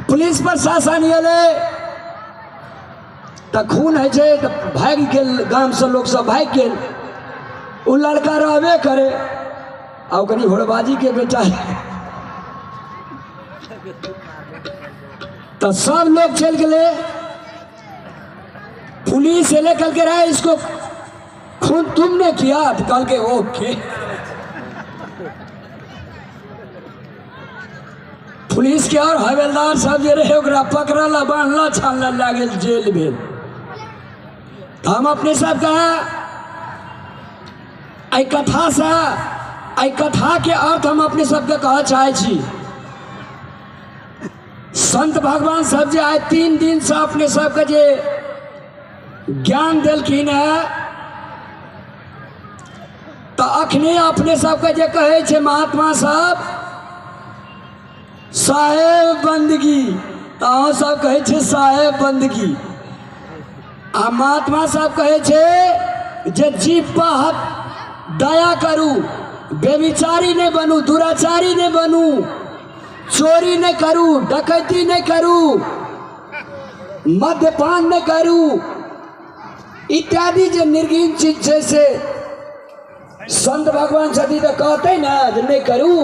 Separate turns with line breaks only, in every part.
Police प्रशासन एलै तऽ खून होइ छै तऽ भागि गेल, गामसँ लोकसभ भागि गेल। ओ लड़का रहबे करे आ ओ कनि होड़बाजीके बेटा, तऽ सब लोग चलि गेलै। पुलिस एलै, कहलकै रे इसको खून तुमने किया? तऽ कहलकै ओके। पुलिस के और हवेलदार सब जे रहे ओकरा पकड़ल, बान्हल, छानल, लए गेल, जेल भेल। तऽ हम अपने सबके एहि कथासँ, एहि कथाके अर्थ हम अपने सबके कहऽ चाहै छी। संत भगवान सब जे आइ 3 दिनसँ अपने सबके जे ज्ञान देलखिन हेँ, तऽ अखने अपने सबके जे कहै छै महात्मा सब साहेब बंदगी, तऽ अहाँ सब कहै छै साहेब बंदगी। आ महात्मा सब कहै छै जे जीव पर दया करू, बेविचारी नहि बनू, दुराचारी नहि बनू, चोरी नहि करू, डकैती नहि करू, मद्यपान नहि करू, इत्यादि जे निर्घिन चीज छै से संत भगवान छथि तऽ कहतै ने जे नहि करू।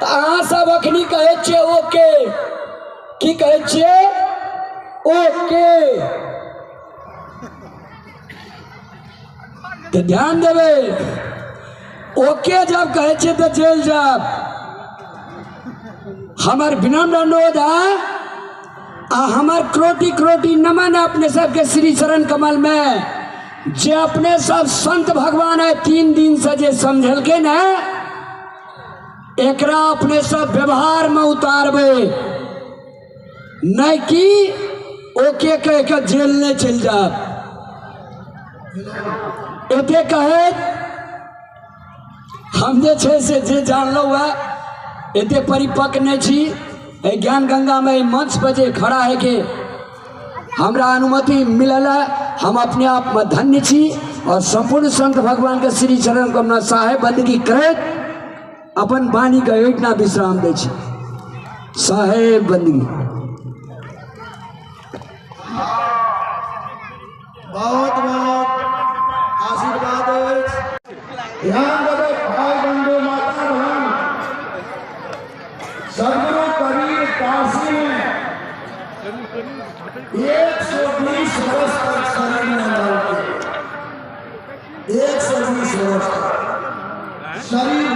तऽ अहाँ सब अखनी कहै छियै ओके, की कहै छियै? ओके। तऽ ध्यान देबै, ओके जब कहै छियै तऽ जेल जायब। हमर विनम्र अनुरोध है आ हमर क्रोटि क्रोटि नमन है अपने सबके श्री चरण कमल में, जे अपने सब संत भगवान है 3 दिन से जे समझलकै ने, एकरा अपने सब व्यवहार में उतारबै, नहीं कि ओके कह के जेल नहीं चल जाब। एते कहे हम जे छै से जे जानलहुँ है, एते परिपक्व नहीं छी। एहि ज्ञान गंगा में एहि मंच पर जे खड़ा है के हमरा अनुमति मिलल है, हम अपने आप में धन्य छी और संपूर्ण संत भगवान के श्री चरण कमला साहेब बंदगी करैत अपन वाणी के एहिठिना विश्राम दै छी। साहेब बंदगी।
बहुत बहुत आशीर्वाद अछि। ध्यान देबै भाई बंधु माता बहन, सदगुरु कबीर काशी में 120 वर्ष तक शरीर में रहल, 120 वर्ष तक शरीर।